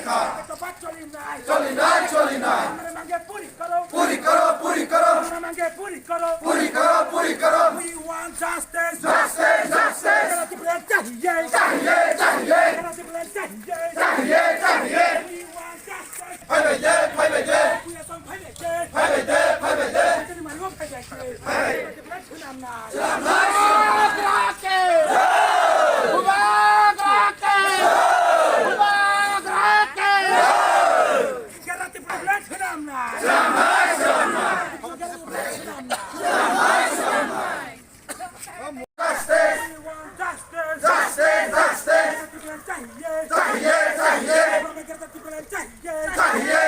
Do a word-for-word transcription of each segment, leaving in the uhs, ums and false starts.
तो बात चली नहीं। चली नहीं, चली नहीं। हमारे मांगे पूरी करो। पूरी करो, पूरी करो। हमारे मांगे पूरी करो। पूरी करो, पूरी करो। We want justice। Justice, justice। गलत ब्रांड चाहिए। चाहिए, चाहिए। गलत ब्रांड चाहिए। चाहिए, चाहिए। We want justice। फाइबाइदे, फाइबाइदे। पूरा संग फाइबाइदे। फाइबाइदे, फाइबाइदे। तेरे मारो फाइबाइदे। फाइबाइदे। चाहिए, चाहिए। चाहिए, चाहिए।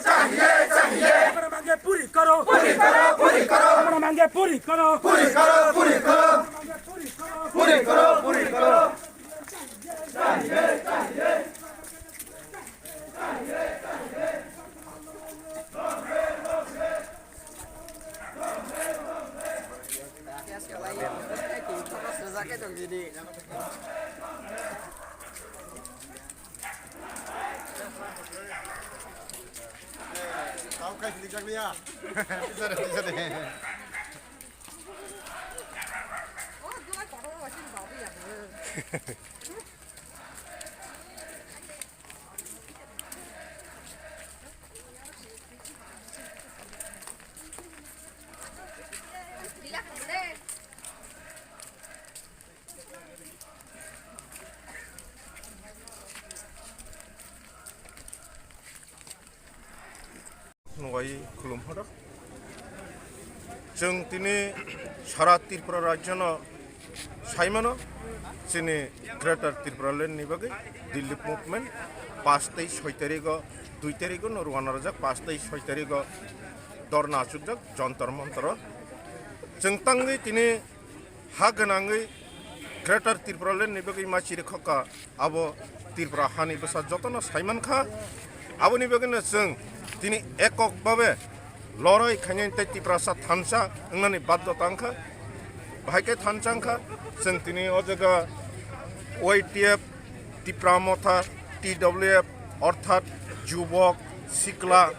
चाहिए, चाहिए। हमारा मांगे पूरी करो। पूरी करो, पूरी करो। हमारा मांगे पूरी करो। पूरी करो, पूरी करो। हमारा मांगे पूरी करो। पूरी करो, पूरी करो। Tao kai sidik jak liya. Bisa deh, bisa deh. Nugwi khulum horo. Chwng tini sara Tripura rajyono saimano chini Greater Tripura Land ni bagwi Delhi Movement paanch tei soi tarigo, dui tarigo no rwna rwjak, paanch tei soi tarigo dorna achukjak Jantar Mantar o. Chwng tangwi tini ha gwnangwi Greater Tripura Land ni bagwi ma chiri khokha, abo Tripura hani bwsa jotono saimankha. Aboni bagwino chwng tini ekok babe lorai khainani tei Tiprasa thansa wngnani baddo tangkha. Bahai khe thansa wngkha chwng tini o jaga Y T F, Tipra Motha, T W F, orthat Jubok, Sikla,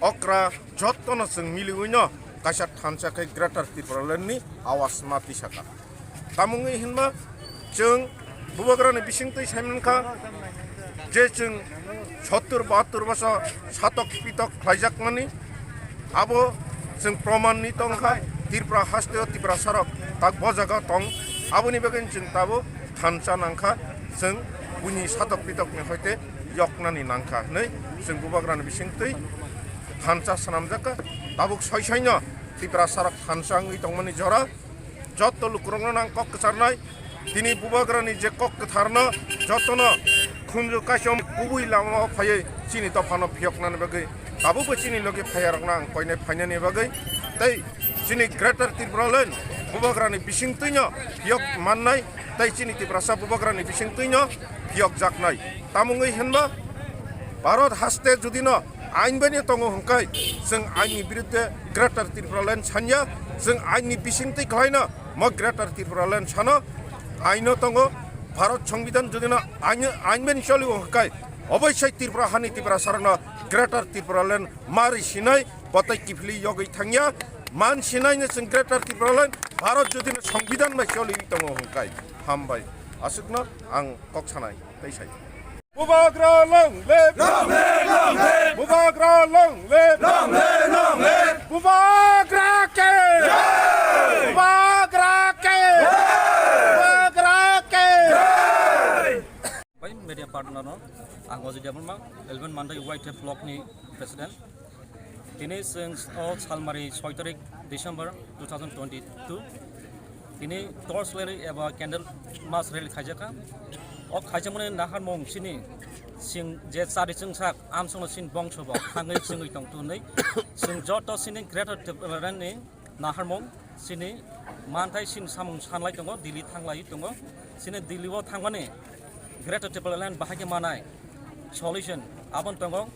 Okra, jotono chwng miliwino kaisa thansa khe Greater Tripura Land ni awas ma tisaka. Tamungwi hinma chwng bubagrani bisingtwi saimankha je chwng sottur bahattur bosor satok pitok khlaijakmani abo chwng proman ni tongkha. Tripura haste o Tiprasa rok tak bo jaga tong, aboni bagwi chwng tabuk thansa nangkha, chwng buini satok pitokni hoite yoknani nangkha hinwi chwng bubagrani bisingtwi thansa swnamjakha. Tabuk soi soino Tiprasa rok thansa wngwi tongmani jora jotto lukurokno nang kok kwcharnai. Tini bubagrani je kok kwtharno jotono khunju kaisom kubui lamao phaiwi chini dophano phiyoknani bagwi tabukbo chini logi phaiyarokno ang koinai phainani bagwi tei chini Greater Tripura Land bubagrani bisingtwino phiyok mannai tei chini Tiprasa bubagrani bisingtwino phiyokjaknai. Tamungwi hinba Bharat haste judino ain bai tongo hwnkhai chwng aini birudde Greater Tripura Land sanya, chwng aini bisingtwi khlaino mo Greater Tripura Land sano aino tongo. Bharat Songbidan judino ain, ain bai cholio hwnkhai oboisai Tripura hani Tiprasa rokno Greater Tripura Land mari sinai botai kiphili yogwi thangya man sinaino chwng Greater Tripura Land Bharat judino Songbidan bai choli tongo hwnkhai. Hambai aswkno ang kok sanai tei sai. Bubagra long live! Long live, long live! Bubagra long live! Long live, long live! Bubagra ke! Jai! Bubagra ke! Jai! Bubagra ke! Jai! Bai media partner no, ang Ajay Debbarma, eleven Mandai Y T F block ni president. Tini chwng o salmari soi tarik December two thousand twenty-two. Tini torch rally eba candle mass rally khaijakha. O khaijakmani naharmung chini chwng je chari chwngsak amsongno chini bongso bo khangwi chwngwi tongtwinwi chwng joto chini Greater Tipraland ni naharmung chini manthai chini samung sanlai tongo, Delhi thanglai tongo. Chini Delhi o thangmani Greater Tipraland bahai khe manai solution aboni tongo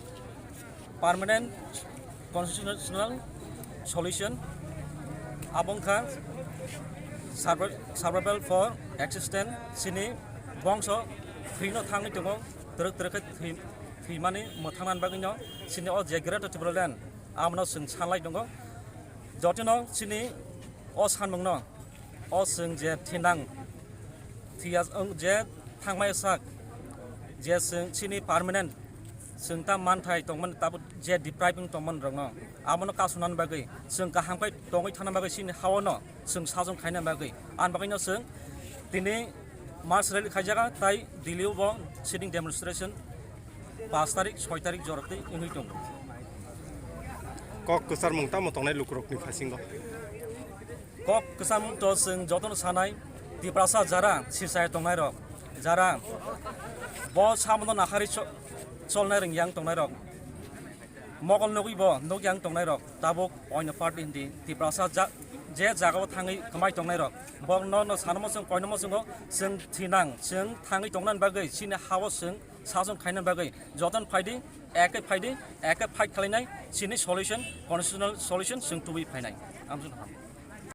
permanent constitutional solution, abo wngkha survi-, survival for existence chini bongso Thwino thangwi tongo, twrwk twrwk khe thwi-, thwimani mwthangna bagwino chini o je Greater Tipraland, abono chwng sanlai tongo. Jotono chini o sanmungno, o chwng je thinang, thwiya wng je thangmaya sak, je chwng chini permanent chwng ta manthai tongmani, tabuk je deprive wng tongmani rokno, abono kasunani bagwi, chwng kaham khe tongwi thangna bagwi, chini haono chwng sajwng khaina bagwi, ani bagwino chwng tini March rally khaijaga tai Delhi o bo sitting demonstration paanch tarik, soi tarik jorok twi wngwi tongo. Kok kwcharmung tamo tongnai lukurokni phasingo? Kok kwcharmung to chwng jotono sanai, Tiprasa jara sisaya tongnairok, jara bo samono nahari cho-, cholnai rwngya wng tongnairok, mokol nugwi bo nukya wng tongnairok, tabuk oino party hindi Tiprasa ja-, je jagao thangwi kwmai tongnairok, borokno no sanamo chwng koinomo chwngo, chwng thinang, chwng thangwi tongnani bagwi chini hao chwng sajwng khaina bagwi jotono phaidi, eke phaidi, eke fight khlainai, chini solution, constitutional solution chwng tubui phainai. Amswk ham.